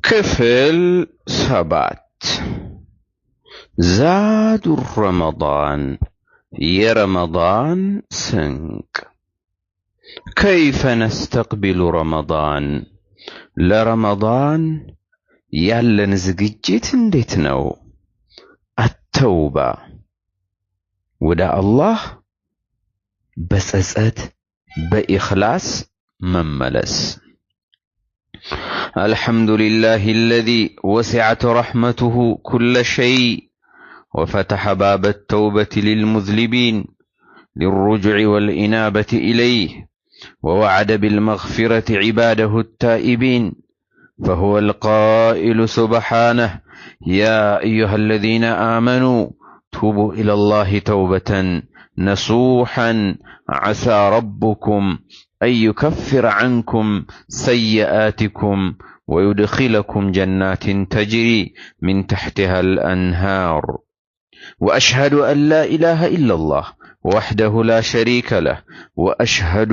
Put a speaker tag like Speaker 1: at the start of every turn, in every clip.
Speaker 1: ክፍል 7 ዛዱ ረመዳን የረመዳን ስንቅ። ከይፈ ነስተቅቢሉ ረመዳን፣ ለረመዳን ያለን ዝግጅት እንዴት ነው? አተውባ፣ ወደ አላህ በጸጸት በኢኽላስ መመለስ። الحمد لله الذي وسعت رحمته كل شيء وفتح باب التوبة للمذنبين للرجوع والإنابة إليه ووعد بالمغفرة عباده التائبين، فهو القائل سبحانه: يا أيها الذين آمنوا توبوا إلى الله توبة نصوحا عسى ربكم أن يكفر عنكم سيئاتكم ويدخلكم جنات تجري من تحتها الأنهار. وأشهد أن لا إله إلا الله وحده لا شريك له، وأشهد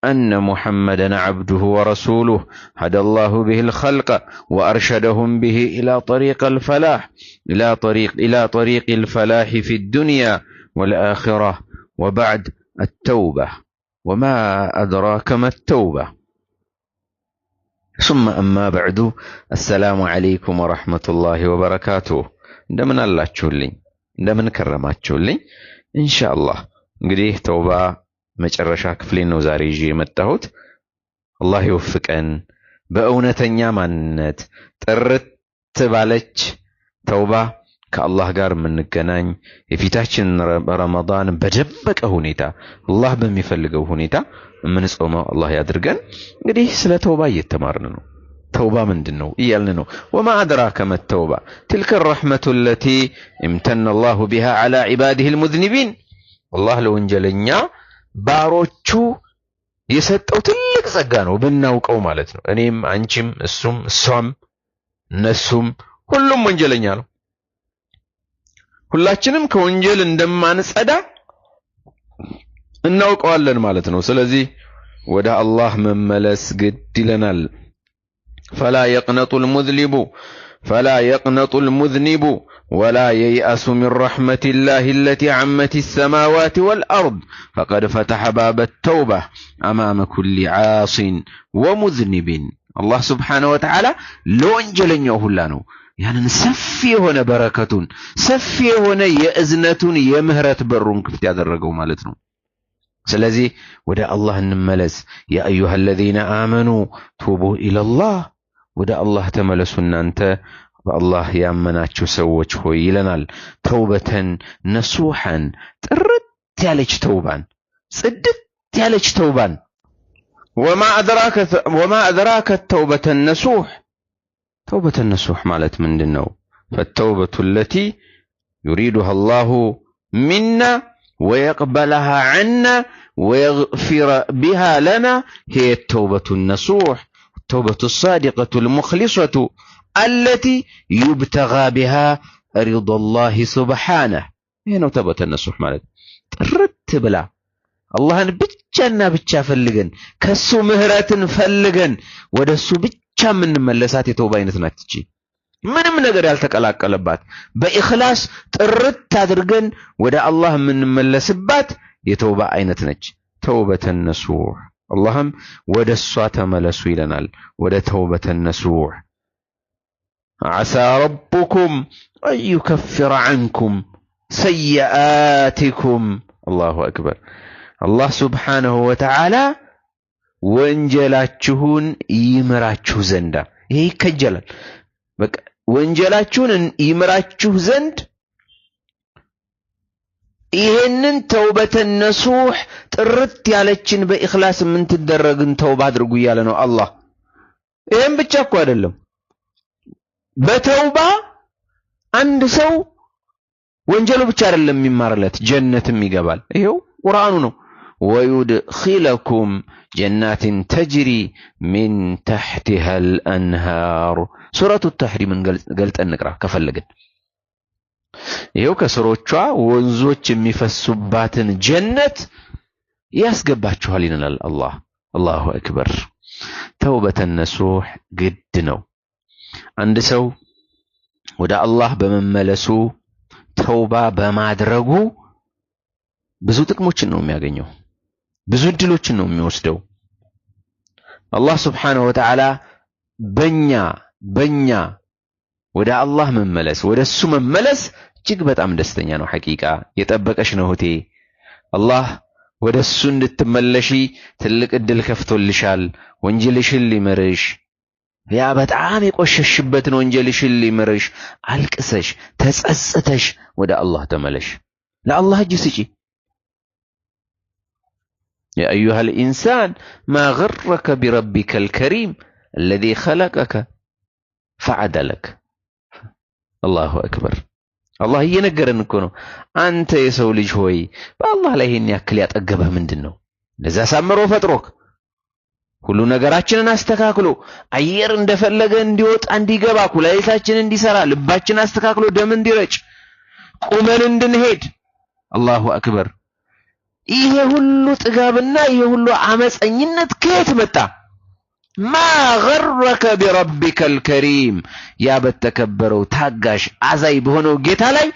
Speaker 1: أن محمدا عبده ورسوله، هدى الله به الخلق وأرشدهم به إلى طريق الفلاح، إلى طريق الفلاح في الدنيا والآخرة. وبعد، التوبة، وما أدراك ما التوبة. ثم أما بعد، السلام عليكم ورحمة الله وبركاته። እንደምን አላችሁልኝ? እንደምን ከረማችሁልኝ? ኢንሻአላህ እንግዲህ ተውባ መጨረሻ ክፍሌን ነው ዛሬ ይዤ የመጣሁት። አላህ ይወፍቀን በእውነተኛ ማንነት ጥርት ባለች ተውባ ከአላህ ጋር የምንገናኝ፣ የፊታችንን ረመዳን በደመቀ ሁኔታ አላህ በሚፈልገው ሁኔታ የምንጾመው አላህ ያድርገን። እንግዲህ ስለ ተውባ እየተማርን ነው። ተውባ ምንድን ነው እያልን ነው። وما أدراك ما التوبة تلك الرحمة التي امتن الله بها على عباده المذنبين። አላህ ለወንጀለኛ ባሮቹ የሰጠው ትልቅ ጸጋ ነው ብናውቀው ማለት ነው። እኔም፣ አንቺም፣ እሱም፣ እሷም፣ እነሱም ሁሉም ወንጀለኛ ነው። ሁላችንም ከወንጀል እንደማንጸዳ እናውቀዋለን ማለት ነው። ስለዚህ ወደ አላህ መመለስ ግድ ይለናል። فلا يقنط المذنب فلا يقنط المذنب ولا ييأس من رحمة الله التي عمت السماوات والأرض، فقد فتح باب التوبة أمام كل عاص ومذنب። አላህ ስብሓነሁ ወተዓላ ለወንጀለኛው ሁላ ነው ያንን ሰፊ የሆነ በረከቱን፣ ሰፊ የሆነ የእዝነቱን፣ የምህረት በሩን ክፍት ያደረገው ማለት ነው። ስለዚህ ወደ አላህ እንመለስ። يا أيها الذين آمنوا توبوا إلى الله፣ ወደ አላህ ተመለሱ እናንተ በአላህ ያመናችሁ ሰዎች ሆይ ይለናል። توبة نصوحا፣ ጥርት ያለች ተውባን፣ ጽድት ያለች ተውባን። وما أدراك التوبة النصوح። توبة النصوح ማለት ምንድን ነው? فالتوبة التي يريدها الله منا ويقبلها عنا ويغفر بها لنا هي التوبة النصوح، التوبة الصادقة المخلصة التي يبتغى بها رضا الله سبحانه። ይህ ነው توبة النصوح ማለት። ጥርት ብላ አላህን ብቻና ብቻ ፈልገን፣ ከሱ ምህረትን ፈልገን ወደ እሱ ብቻ የምንመለሳት የተውባ አይነት ናት እቺ። ምንም ነገር ያልተቀላቀለባት፣ በኢኽላስ ጥርት አድርገን ወደ አላህ የምንመለስባት የተውባ አይነት ነች። توبة النصوح። አላህም ወደ እሷ ተመለሱ ይለናል። ወደ توبة النصوح። عسى ربكم أن يكفر عنكم سيئاتكم። الله أكبر። አላህ ስብሓነሁ ወተዓላ ወንጀላችሁን ይምራችሁ ዘንዳ፣ ይሄ ይከጀላል። በቃ ወንጀላችሁን ይምራችሁ ዘንድ ይሄንን توبة النصوح፣ ጥርት ያለችን በኢኽላስ የምትደረግን ተውባ አድርጉ እያለ ነው አላህ። ይሄን ብቻ እኮ አይደለም። በተውባ አንድ ሰው ወንጀሉ ብቻ አይደለም የሚማርለት፣ ጀነትም ይገባል። ይሄው ቁርአኑ ነው። ويدخلكم جنات تجري من تحتها الأنهار። ሱረቱ ተሕሪምን ገልጠን እንቅራ ከፈለግን። ይኸው ከስሮቿ ወንዞች የሚፈሱባትን ጀነት ያስገባችኋል ይለናል አላህ። الله أكبر። توبة النصوح ግድ ነው። አንድ ሰው ወደ አላህ በመመለሱ ተውባ በማድረጉ ብዙ ጥቅሞችን ነው የሚያገኘው፣ ብዙ እድሎችን ነው የሚወስደው። አላህ ስብሓነሁ ወተዓላ በኛ ወደ አላህ መመለስ ወደ እሱ መመለስ እጅግ በጣም ደስተኛ ነው። ሐቂቃ የጠበቀሽ ነው እህቴ። አላህ ወደ እሱ እንድትመለሺ ትልቅ እድል ከፍቶልሻል። ወንጀልሽን ሊምርሽ፣ ያ በጣም የቆሸሽበትን ወንጀልሽን ሊምርሽ፣ አልቅሰሽ ተጸጽተሽ ወደ አላህ ተመለሽ። ለአላህ እጅ ስጪ። يا أيها الإنسان ما غرك بربك الكريم الذي خلقك فعدلك። الله أكبر። አላህ እየነገረን እኮ ነው። አንተ የሰው ልጅ ሆይ በአላህ ላይ ይሄን ያክል ያጠገበህ ምንድን ነው? እንደዛ አሳምሮ ፈጥሮክ ሁሉ ነገራችንን አስተካክሎ አየር እንደፈለገ እንዲወጣ እንዲገባ፣ ኩላሊታችን እንዲሰራ፣ ልባችን አስተካክሎ ደም እንዲረጭ፣ ቁመን እንድንሄድ። الله أكبر። ይሄ ሁሉ ጥጋብና ይሄ ሁሉ አመፀኝነት ከየት መጣ? ما غرك بربك الكريم፣ ያ በተከበረው ታጋሽ አዛይ በሆነው ጌታ ላይ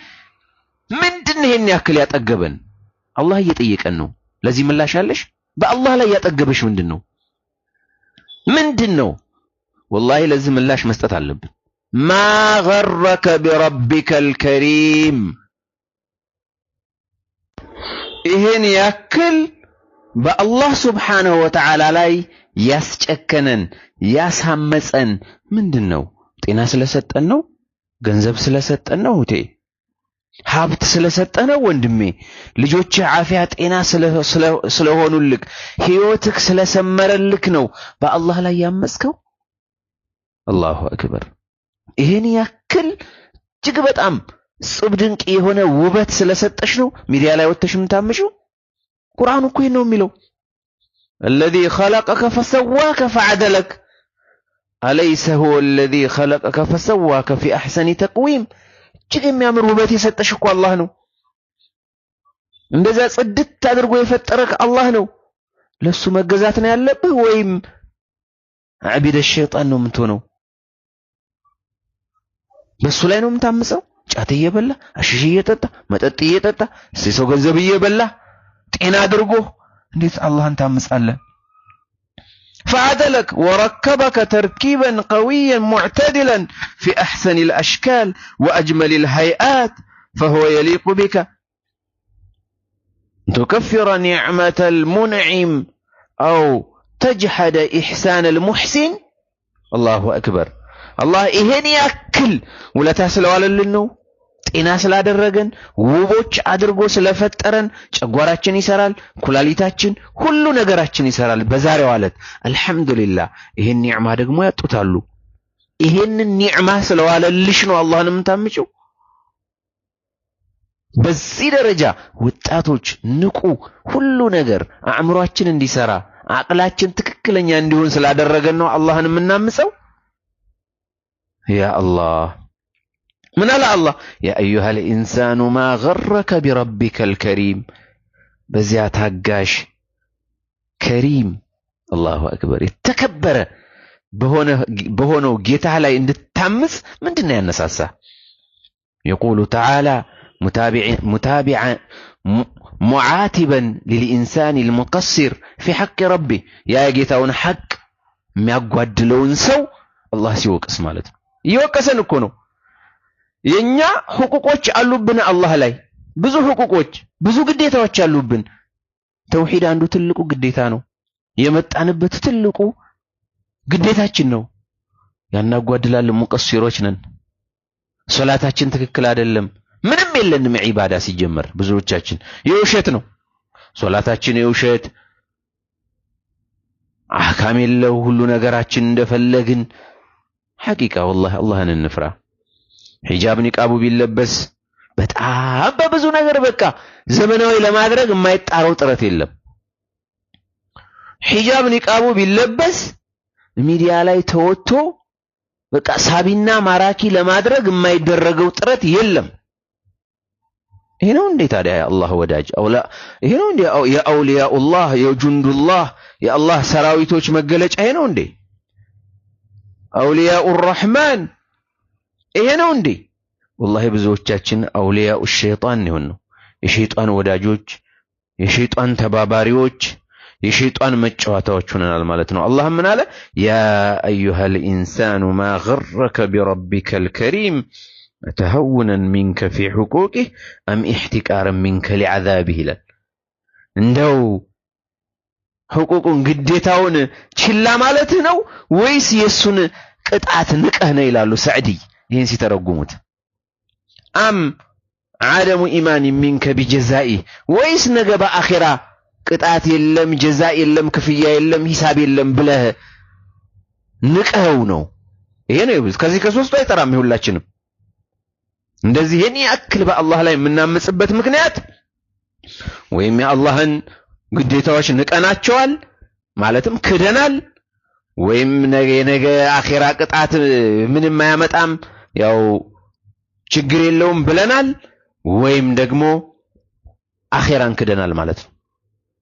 Speaker 1: ምንድን ይሄን ያክል ያጠገበን? አላህ እየጠየቀን ነው። ለዚህ ምላሽ አለሽ? በአላህ ላይ ያጠገበሽ ምንድን ነው? ምንድን ነው? ወላሂ ለዚህ ምላሽ መስጠት አለብን። ما غرك بربك الكريم፣ ይሄን ያክል በአላህ سبحانه وتعالى ላይ ያስጨከነን ያሳመፀን ምንድን ነው? ጤና ስለሰጠን ነው? ገንዘብ ስለሰጠን ነው? እህቴ ሀብት ስለሰጠን ነው? ወንድሜ ልጆች ዓፊያ ጤና ስለሆኑልክ ህይወትክ ስለሰመረልክ ነው በአላህ ላይ ያመፅከው? الله أكبر። ይሄን ያክል እጅግ በጣም እጹብ ድንቅ የሆነ ውበት ስለሰጠሽ ነው ሚዲያ ላይ ወጥተሽ የምታምጪው? ቁርአኑ እኮ ይሄን ነው የሚለው። الذي خلقك فسواك فعدلك أليس هو الذي خلقك فسواك في أحسن تقويم። እጅግ የሚያምር ውበት የሰጠሽ እኮ አላህ ነው። እንደዛ ጽድት አድርጎ የፈጠረክ አላህ ነው። ለሱ መገዛት ነው ያለብህ ወይም عبيد الشيطان ነው የምትሆነው? በሱ ላይ ነው የምታምፀው? ጫት እየበላ አሽሽ እየጠጣ መጠጥ እየጠጣ ሰው ገንዘብ እየበላ ጤና አድርጎ እንዴት አላህን ታምጻለህ? فعدلك وركبك تركيبا قويا معتدلا في أحسن الأشكال وأجمل الهيئات فهو يليق بك تكفر نعمة المنعم أو تجحد إحسان المحسن። الله أكبر። አላህ ይሄን ያክል ውለታ ስለዋለልን ነው፣ ጤና ስላደረገን፣ ውቦች አድርጎ ስለፈጠረን፣ ጨጓራችን ይሰራል፣ ኩላሊታችን፣ ሁሉ ነገራችን ይሰራል በዛሬው ዕለት አልሐምዱሊላህ። ይሄን ኒዕማ ደግሞ ያጡታሉ። ይሄንን ኒዕማ ስለዋለልሽ ነው አላህን የምታምጪው? በዚህ ደረጃ ወጣቶች ንቁ፣ ሁሉ ነገር አእምሯችን እንዲሰራ አቅላችን ትክክለኛ እንዲሆን ስላደረገን ነው አላህን የምናምፀው? ያ አላህ ምን አለ አላህ? يا أيها الإنسان ما غرك بربك الكريم። በዚያ ታጋሽ كريم الله أكبر የተከበረ በሆነው ጌታ ላይ እንድታምፅ ምንድን ነው ያነሳሳ? يقول تعالى معاتبا للإنسان المقصر في حق ربه፣ ያ የጌታውን ሐቅ የሚያጓድለውን ሰው አላህ ሲወቅስ ማለት ነው። እየወቀሰን እኮ ነው። የኛ ሕቁቆች አሉብን አላህ ላይ ብዙ ሕቁቆች፣ ብዙ ግዴታዎች አሉብን። ተውሂድ አንዱ ትልቁ ግዴታ ነው። የመጣንበት ትልቁ ግዴታችን ነው። ያናጓድላል፣ ሙቀሲሮች ነን። ሶላታችን ትክክል አይደለም። ምንም የለንም ዒባዳ ሲጀመር ብዙዎቻችን የውሸት ነው ሶላታችን፣ የውሸት አህካም የለው ሁሉ ነገራችን እንደፈለግን። ሐቂቃ ወላሂ አላህን እንፍራ። ሒጃብ ኒቃቡ ቢለበስ በጣም በብዙ ነገር በቃ ዘመናዊ ለማድረግ የማይጣረው ጥረት የለም። ሒጃብ ኒቃቡ ቢለበስ ሚዲያ ላይ ተወጥቶ በቃ ሳቢና ማራኪ ለማድረግ የማይደረገው ጥረት የለም። ይሄ ነው እንዴ ታዲያ የአላህ ወዳጅ? ይሄ ነው እንዴ የአውሊያኡላህ የጁንዱላህ የአላህ ሰራዊቶች መገለጫ? ይሄ ነው እንዴ አውሊያኡ ረሕማን? ይሄ ነው እንዴ? ወላሂ ብዙዎቻችን አውሊያኡ ሸይጣን ይሆን ነው፣ የሸይጣን ወዳጆች፣ የሸይጣን ተባባሪዎች፣ የሸይጣን መጫወታዎች ሆነናል ማለት ነው። አላህ ምን አለ? يا أيها الإنسان ما غرك بربك الكريم تهونا منك في حقوقه أم احتقارا منك لعذابه ይላል። እንደው ሕቁቁን ግዴታውን ችላ ማለትህ ነው ወይስ የእሱን ቅጣት ንቀህ ነው ይላሉ ሰዕዲ ይህን ሲተረጉሙት። أم عدم إيمان منك بجزائه ወይስ ነገ በአኼራ ቅጣት የለም፣ ጀዛ የለም፣ ክፍያ የለም፣ ሂሳብ የለም ብለህ ንቀኸው ነው? ይሄ ነው። ከዚህ ከሶስቱ አይጠራም። ሁላችንም እንደዚህ ይሄን ያክል በአላህ ላይ የምናምጽበት ምክንያት ወይም የአላህን ግዴታዎች ንቀናቸዋል ማለትም ክደናል፣ ወይም የነገ አኼራ ቅጣት ምንም አያመጣም ያው ችግር የለውም ብለናል፣ ወይም ደግሞ አኼራን ክደናል ማለት ነው።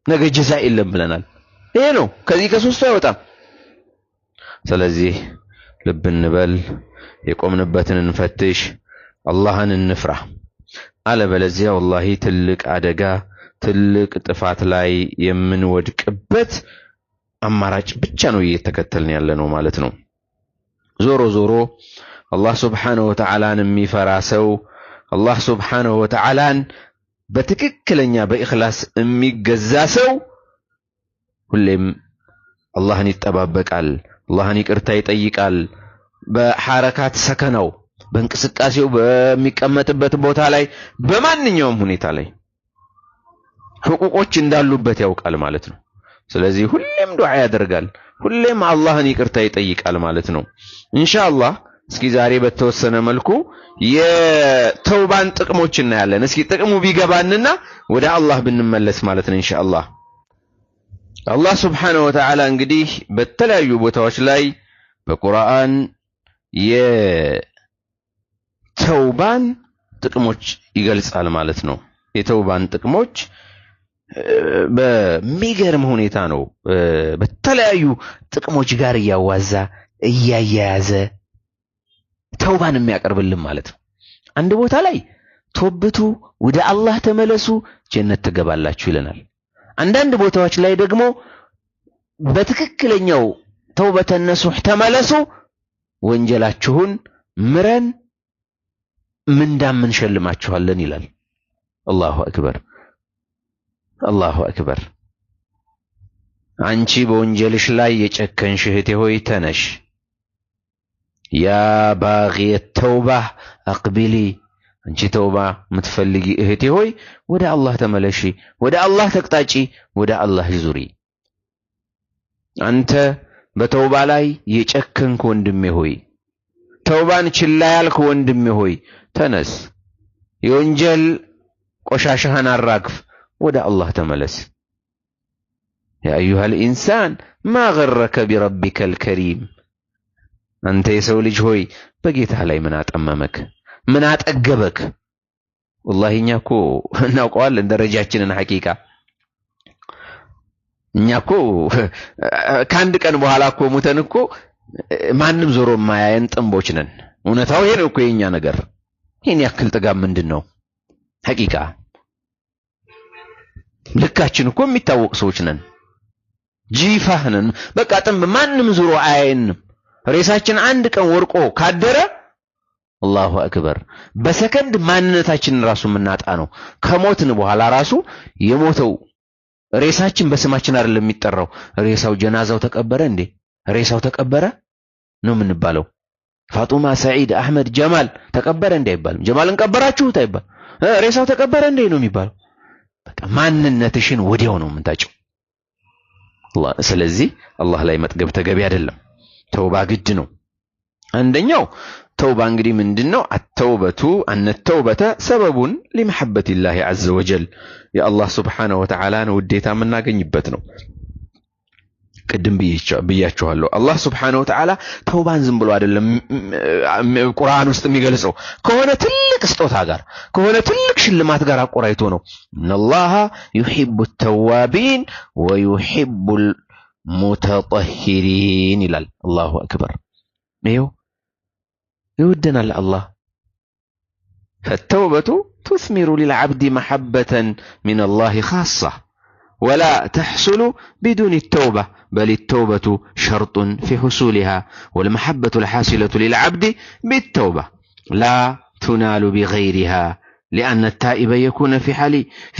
Speaker 1: ነገ ጀዛ የለም ብለናል። ይሄ ነው። ከዚህ ከሶስቱ አይወጣም። ስለዚህ ልብ እንበል፣ የቆምንበትን እንፈትሽ፣ አላህን እንፍራ። አለበለዚያ ወላሂ ትልቅ አደጋ፣ ትልቅ ጥፋት ላይ የምንወድቅበት አማራጭ ብቻ ነው እየተከተልን ያለ ነው ማለት ነው። ዞሮ ዞሮ አላህ ስብሓነሁ ወተዓላን የሚፈራ ሰው፣ አላህ ስብሓነሁ ወተዓላን በትክክለኛ በኢኽላስ የሚገዛ ሰው ሁሌም አላህን ይጠባበቃል፣ አላህን ይቅርታ ይጠይቃል። በሐረካት ሰከናው፣ በእንቅስቃሴው፣ በሚቀመጥበት ቦታ ላይ፣ በማንኛውም ሁኔታ ላይ ሕቁቆች እንዳሉበት ያውቃል ማለት ነው። ስለዚህ ሁሌም ዱዓ ያደርጋል፣ ሁሌም አላህን ይቅርታ ይጠይቃል ማለት ነው። ኢንሻአላህ እስኪ ዛሬ በተወሰነ መልኩ የተውባን ጥቅሞች እናያለን። እስኪ ጥቅሙ ቢገባንና ወደ አላህ ብንመለስ ማለት ነው ኢንሻአላህ። አላህ ስብሓነሁ ወተዓላ እንግዲህ በተለያዩ ቦታዎች ላይ በቁርአን የተውባን ጥቅሞች ይገልጻል ማለት ነው። የተውባን ጥቅሞች በሚገርም ሁኔታ ነው በተለያዩ ጥቅሞች ጋር እያዋዛ እያያያዘ ተውባን የሚያቀርብልን ማለት ነው። አንድ ቦታ ላይ ቶብቱ፣ ወደ አላህ ተመለሱ፣ ጀነት ትገባላችሁ ይለናል። አንዳንድ ቦታዎች ላይ ደግሞ በትክክለኛው ተውበተ ነሱህ ተመለሱ፣ ወንጀላችሁን ምረን ምንዳም እንሸልማችኋለን ይላል። አላሁ አክበር፣ አላሁ አክበር። አንቺ በወንጀልሽ ላይ የጨከንሽ እህቴ ሆይ ተነሽ። ያ ባጊየ ተውባ አቅቢሊ፣ አንቺ ተውባ የምትፈልጊ እህቴ ሆይ ወደ አላህ ተመለሺ፣ ወደ አላህ ተቅጣጪ፣ ወደ አላህ ዙሪ። አንተ በተውባ ላይ የጨከንክ ወንድሜ ሆይ፣ ተውባን ችላ ያልክ ወንድሜ ሆይ ተነስ፣ የወንጀል ቆሻሻህን አራግፍ፣ ወደ አላህ ተመለስ። ያ አዩሃል ኢንሳን ማ ገረከ ቢረቢከል ከሪም፣ አንተ የሰው ልጅ ሆይ በጌታህ ላይ ምን አጠመመክ? ምን አጠገበክ? ወላሂ እኛ እኮ እናውቀዋለን ደረጃችንን ሐቂቃ። እኛ እኮ ከአንድ ቀን በኋላ እኮ ሙተን እኮ ማንም ዞሮ የማያየን ጥንቦች ነን። እውነታው ይሄ ነው እኮ የኛ ነገር። ይሄን ያክል ጥጋብ ምንድን ነው? ሐቂቃ ልካችን እኮ የሚታወቅ ሰዎች ነን። ጂፋህ ነን። በቃ ጥንብ ማንም ዞሮ አያየንም። ሬሳችን አንድ ቀን ወርቆ ካደረ አላሁ አክበር በሰከንድ ማንነታችንን ራሱ የምናጣ ነው። ከሞትን በኋላ ራሱ የሞተው ሬሳችን በስማችን አይደለም የሚጠራው። ሬሳው ጀናዛው ተቀበረ እንዴ፣ ሬሳው ተቀበረ ነው የምንባለው። ፋጡማ፣ ሰዒድ፣ አህመድ፣ ጀማል ተቀበረ እንዴ አይባልም። ጀማልን ቀበራችሁት አይባል፣ ሬሳው ተቀበረ እንዴ ነው የሚባለው። በቃ ማንነትሽን ወዲያው ነው የምንታጨው። ስለዚህ አላህ ላይ መጥገብ ተገቢ አይደለም። ተውባ ግድ ነው። አንደኛው ተውባ እንግዲህ ምንድነው? አተውበቱ አነ ተውበተ ሰበቡን ሊመሐበቲላሂ ዐዘ ወጀል፣ የአላህ ስብሓነሁ ወተዓላን ውዴታ የምናገኝበት ነው። ቅድም ብያችኋለሁ። አላህ ስብሓነሁ ወተዓላ ተውባን ዝም ብሎ አይደለም ቁርአን ውስጥ የሚገልጸው፣ ከሆነ ትልቅ ስጦታ ጋር ከሆነ ትልቅ ሽልማት ጋር አቆራይቶ ነው። እነላሃ ዩሒቡ ተዋቢን ወዩሒቡ ሙተጠሂሪን ይላል። አላሁ አክበር። ይኸው ይወደናል አላህ። فالتوبة تثمر للعبد محبة من الله خاصة ولا تحصل بدون التوبة، بل التوبة شرط في حصولها، والمحبة الحاصلة للعبد بالتوبة لا تنال بغيرها، لأن التائب يكون في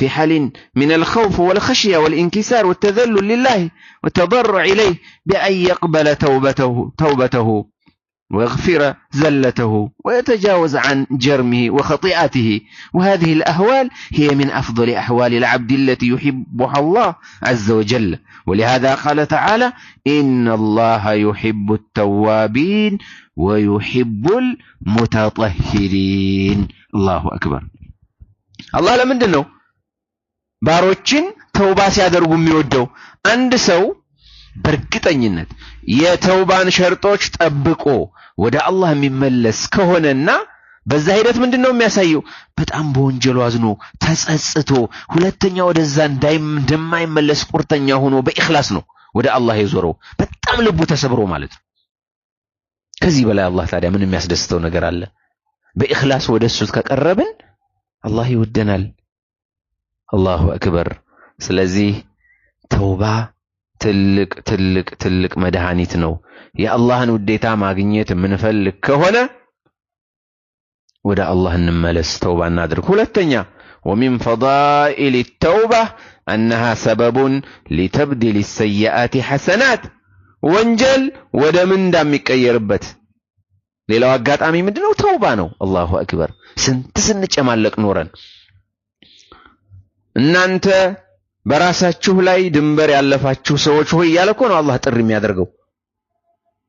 Speaker 1: حال من الخوف والخشية والانكسار والتذلل لله والتضرع إليه بأن يقبل توبته ويغفر زلته ويتجاوز عن جرمه وخطيئته. وهذه الأهوال هي من أفضل أحوال العبد التي يحبها الله عز وجل، ولهذا قال تعالى: إن الله يحب التوابين ويحب المتطهرين። الله أكبر። አላህ ለምንድን ነው ባሮችን ተውባ ሲያደርጉ የሚወደው? አንድ ሰው በእርግጠኝነት የተውባን ሸርጦች ጠብቆ ወደ አላህ የሚመለስ ከሆነና በዛ ሂደት ምንድን ነው የሚያሳየው? በጣም በወንጀሉ አዝኖ ተጸጽቶ ሁለተኛ ወደዛ እንደማይመለስ ቁርጠኛ ሆኖ በኢኽላስ ነው ወደ አላህ የዞረው፣ በጣም ልቡ ተሰብሮ ማለት ነው። ከዚህ በላይ አላህ ታዲያ ምን የሚያስደስተው ነገር አለ? በኢኽላስ ወደ እሱ ከቀረብን አላህ ይወደናል። الله أكبر። ስለዚህ ተውባ ትልቅ ትልቅ ትልቅ መድኃኒት ነው። የአላህን ውዴታ ማግኘት የምንፈልግ ከሆነ ወደ አላህ እንመለስ፣ ተውባ እናድርግ። ሁለተኛ ومن فضائل التوبة أنها سبب لتبديل السيئات حسنات፣ ወንጀል ወደ ምንዳ የሚቀየርበት ሌላው አጋጣሚ ምንድነው? ተውባ ነው። الله أكبر። ስንት ስንጨማለቅ ኖረን እናንተ በራሳችሁ ላይ ድንበር ያለፋችሁ ሰዎች ሆይ እያለ እኮ ነው አላህ ጥሪ የሚያደርገው።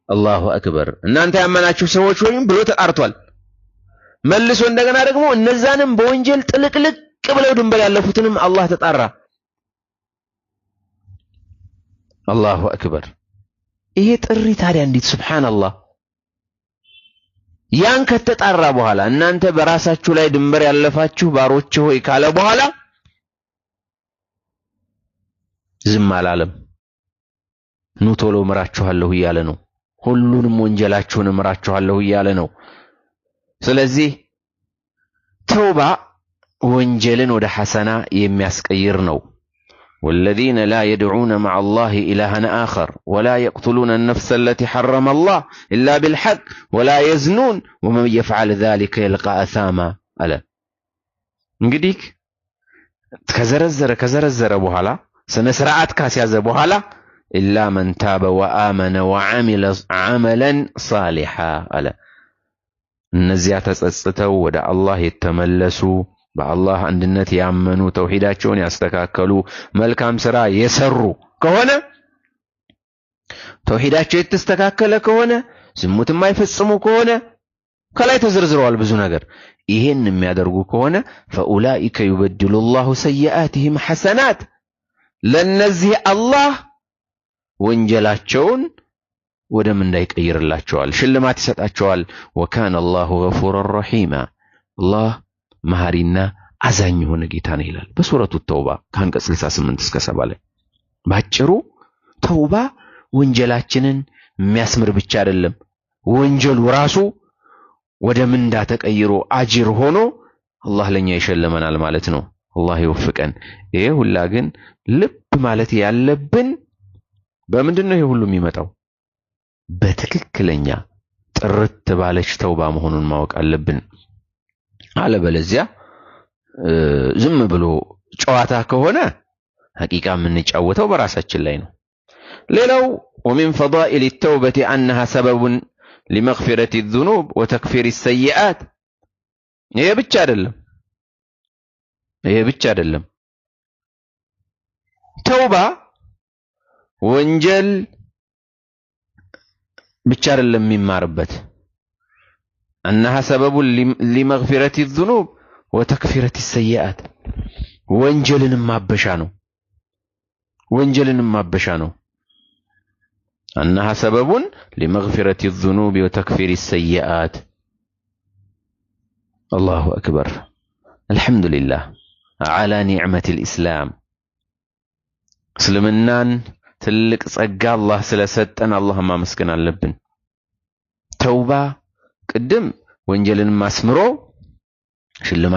Speaker 1: الله أكبر። እናንተ ያመናችሁ ሰዎች ሆይም ብሎ ተጣርቷል። መልሶ እንደገና ደግሞ እነዛንም በወንጀል ጥልቅልቅ ብለው ድንበር ያለፉትንም አላህ ተጣራ። الله أكبر። ይሄ ጥሪ ታዲያ እንዴት سبحان الله። ያን ከተጣራ በኋላ እናንተ በራሳችሁ ላይ ድንበር ያለፋችሁ ባሮች ሆይ ካለ በኋላ ዝም አላለም። ኑ ቶሎ እምራችኋለሁ እያለ ነው። ሁሉንም ወንጀላችሁን እምራችኋለሁ እያለ ነው። ስለዚህ ተውባ ወንጀልን ወደ ሐሰና የሚያስቀይር ነው። والذين لا يدعون مع الله إلها آخر ولا يقتلون النفس التي حرم الله إلا بالحق ولا يزنون ومن يفعل ذلك يلقى أثاما አለ። እንግዲህ ከዘረዘረ በኋላ ስነ ስርዓት ካስያዘ በኋላ إلا من تاب وآمن وعمل عملا صالحا አለ። እነዚያ ተጸጽተው ወደ አላህ የተመለሱ በአላህ አንድነት ያመኑ ተውሂዳቸውን ያስተካከሉ መልካም ስራ የሰሩ ከሆነ ተውሂዳቸው የተስተካከለ ከሆነ ዝሙት የማይፈጽሙ ከሆነ ከላይ ተዘርዝረዋል ብዙ ነገር። ይሄን የሚያደርጉ ከሆነ فأولئك يبدل الله سيئاتهم حسنات፣ ለነዚህ አላህ ወንጀላቸውን ወደ ምንዳ ይቀይርላቸዋል፣ ሽልማት ይሰጣቸዋል። ወካነ አላሁ ገፉራን ረሒማ፣ አላህ መሐሪና አዛኝ የሆነ ጌታ ነው ይላል በሱረቱ ተውባ ከአንቀጽ 68 እስከ 70 ላይ። ባጭሩ ተውባ ወንጀላችንን የሚያስምር ብቻ አይደለም፣ ወንጀሉ ራሱ ወደ ምንዳ ተቀይሮ አጅር ሆኖ አላህ ለኛ ይሸልመናል ማለት ነው። አላህ ይወፍቀን። ይሄ ሁላ ግን ልብ ማለት ያለብን በምንድን ነው ይሄ ሁሉ የሚመጣው? በትክክለኛ ጥርት ባለች ተውባ መሆኑን ማወቅ አለብን። አለበለዚያ ዝም ብሎ ጨዋታ ከሆነ ሐቂቃ የምንጫወተው በራሳችን ላይ ነው። ሌላው ወሚን ፈዳኢል ተውበቲ አነሃ ሰበቡን ሊመግፊረቲ ዙኑብ ወተክፊር ሰይአት። ይሄ ብቻ አይደለም፣ ይሄ ብቻ አይደለም። ተውባ ወንጀል ብቻ አይደለም የሚማርበት፣ أنها سبب لمغفرة الذنوب وتكفيرة السيئات፣ ወንጀልንም ማበሻ ነው። ወንጀልንም ማበሻ ነው። أنها سبب لمغفرة الذنوب وتكفير السيئات። الله أكبر። الحمد لله على نعمة الإسلام። እስልምናን ትልቅ ጸጋ አላህ ስለሰጠን አላህን ማመስገን አለብን። ተውባ ቅድም ወንጀልን ማስምሮ ሽልማት